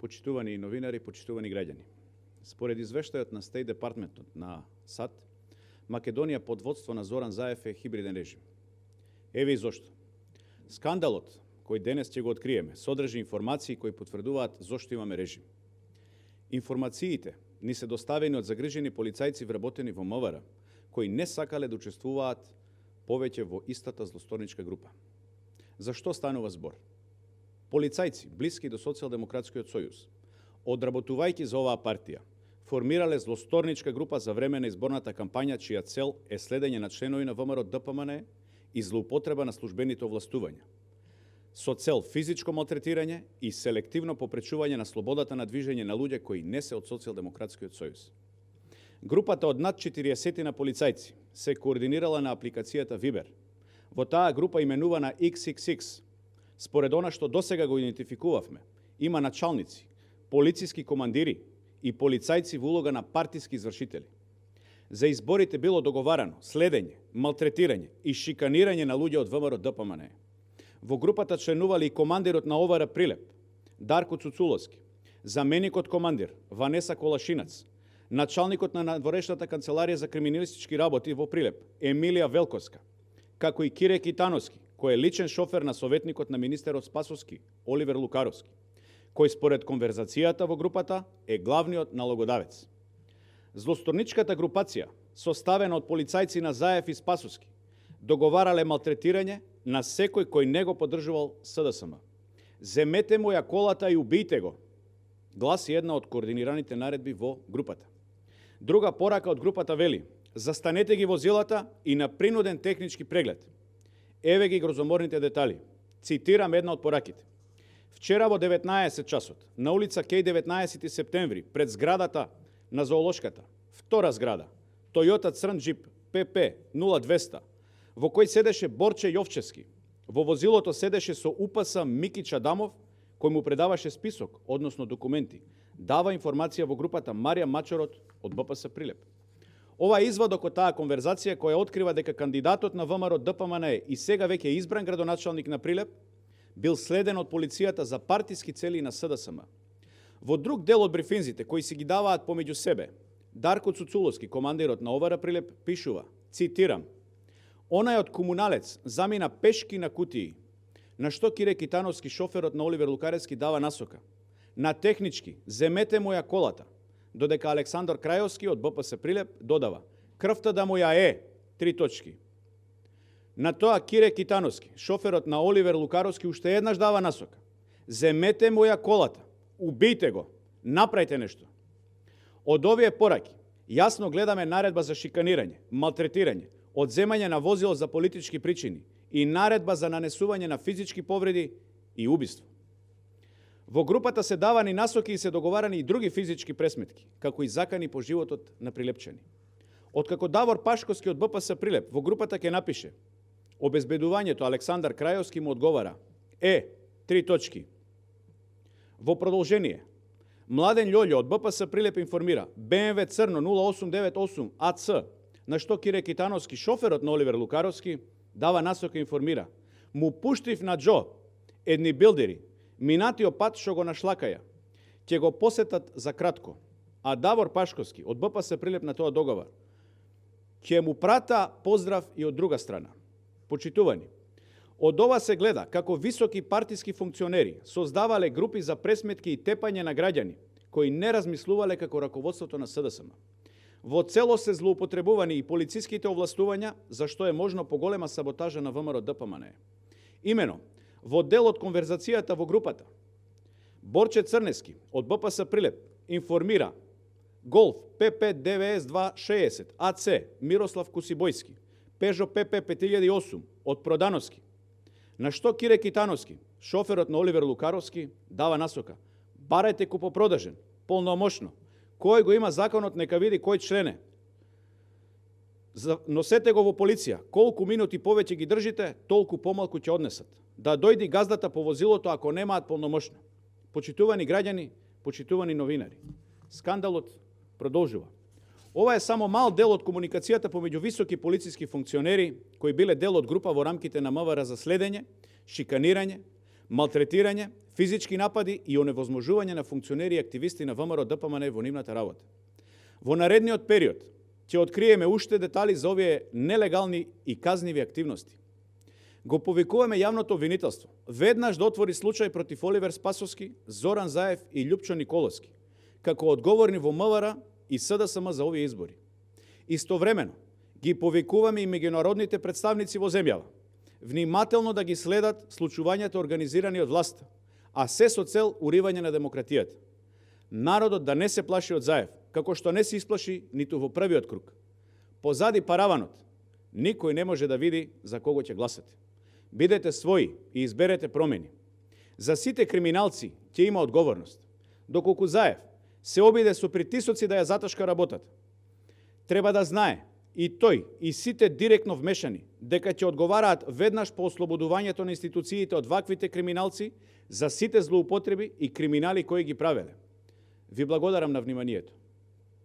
почитувани новинари, почитувани граѓани. Според извештајот на State Department на САД, Македонија под водство на Зоран Заев е хибриден режим. Еве и зошто. Скандалот кој денес ќе го откриеме содржи информации кои потврдуваат зошто имаме режим. Информациите ни се доставени од загрижени полицајци вработени во МВР, кои не сакале да учествуваат повеќе во истата злосторничка група. Зашто станува збор? Полицајци, блиски до Социјалдемократскиот сојуз, одработувајќи за оваа партија, формирале злосторничка група за време на изборната кампања, чија цел е следење на членови на ВМРО ДПМН и злоупотреба на службените овластувања, со цел физичко малтретирање и селективно попречување на слободата на движење на луѓе кои не се од Социјалдемократскиот сојуз. Групата од над 40 на полицајци се координирала на апликацијата Viber. Во таа група именувана XXX, според она што досега го идентификувавме, има началници, полициски командири и полицајци во улога на партиски извршители. За изборите било договарано следење, малтретирање и шиканирање на луѓе од ВМРО ДПМН. Во групата членували и командирот на ОВР Прилеп, Дарко Цуцуловски, заменикот командир Ванеса Колашинац, началникот на надворешната канцеларија за криминалистички работи во Прилеп, Емилија Велковска, како и Кире Китановски, кој е личен шофер на советникот на министерот Спасовски, Оливер Лукаровски, кој според конверзацијата во групата е главниот налогодавец. Злосторничката групација, составена од полицајци на Заев и Спасовски, договарале малтретирање на секој кој не го поддржувал СДСМ. Земете му ја колата и убијте го, гласи една од координираните наредби во групата. Друга порака од групата вели: застанете ги возилата и на принуден технички преглед. Еве ги грозоморните детали. Цитирам една од пораките. Вчера во 19 часот на улица Кеј 19 септември пред зградата на зоолошката, втора зграда, Тојота црн джип ПП 0200, во кој седеше Борче Јовчевски. Во возилото седеше со УПС Микич Адамов, кој му предаваше список, односно документи. Дава информација во групата Марија Мачорот од БПС Прилеп. Ова извадок од таа конверзација која открива дека кандидатот на ВМРО ДПМН и сега веќе избран градоначалник на Прилеп бил следен од полицијата за партиски цели на СДСМ. Во друг дел од брифинзите кои си ги даваат помеѓу себе, Дарко Цуцуловски, командирот на ОВР Прилеп, пишува, цитирам: онај од комуналец замина пешки на кутии, на што Кире Китановски, шоферот на Оливер Лукаревски, дава насока: на технички, земете му ја колата, додека Александар Крајовски од БПС Прилеп додава: крвта да му ја е, 3 точки. На тоа Кире Китановски, шоферот на Оливер Лукаровски, уште еднаш дава насока: земете му ја колата, убијте го, направите нешто. Од овие пораки јасно гледаме наредба за шиканирање, малтретирање, одземање на возило за политички причини и наредба за нанесување на физички повреди и убиство. Во групата се давани насоки и се договарани и други физички пресметки, како и закани по животот на прилепчани. Откако Давор Пашковски од БПС Прилеп во групата ќе напише: обезбедувањето Александар Крајовски му одговара: 3 точки. Во продолжение, Младен Љољо од БПС Прилеп информира: БМВ црно 0898 АЦ, на што Кире Китановски, шоферот на Оливер Лукаровски, дава насока и информира: му пуштив на Џо едни билдери, минатиот пат што го нашлакаја, ќе го посетат за кратко. А Давор Пашковски од БПС Прилеп на тоа договор: ќе му прата поздрав и од друга страна. Почитувани, од ова се гледа како високи партиски функционери создавале групи за пресметки и тепање на граѓани кои не размислувале како раководството на СДСМ. Во цело се злоупотребувани и полициските овластувања, за што е можно поголема саботажа на ВМРО ДПМН. Имено, во дел од конверзацијата во групата, Борче Црнески од БПС Прилеп информира Голф ПП ДВС 260 АЦ Мирослав Кусибојски, Пежо ПП 5008 од Продановски, на што Кире Китановски, шоферот на Оливер Лукаровски, дава насока: барајте купопродажен, полномошно, кој го има законот нека види кој член е. Носете го во полиција, колку минути повеќе ги држите, толку помалку ќе однесат. Да дојди газдата по возилото ако немаат полномошно. Почитувани граѓани, почитувани новинари, скандалот продолжува. Ова е само мал дел од комуникацијата помеѓу високи полициски функционери кои биле дел од група во рамките на МВР за следење, шиканирање, малтретирање, физички напади и оневозможување на функционери и активисти на ВМРО ДПМН во нивната работа. Во наредниот период ќе откриеме уште детали за овие нелегални и казниви активности. Го повикуваме јавното обвинителство веднаш да отвори случај против Оливер Спасовски, Зоран Заев и Љупчо Николовски, како одговорни во МВР и СДСМ за овие избори. Истовремено, ги повикуваме и меѓународните представници во земјава, внимателно да ги следат случувањата организирани од власта, а се со цел уривање на демократијата. Народот да не се плаши од Заев, како што не се исплаши ниту во првиот круг. Позади параванот, никој не може да види за кого ќе гласате. Бидете своји и изберете промени. За сите криминалци ќе има одговорност. Доколку Заев се обиде со притисоци да ја заташка работата, треба да знае и тој, и сите директно вмешани, дека ќе одговараат веднаш по ослободувањето на институциите од ваквите криминалци за сите злоупотреби и криминали кои ги правеле. Ви благодарам на вниманието.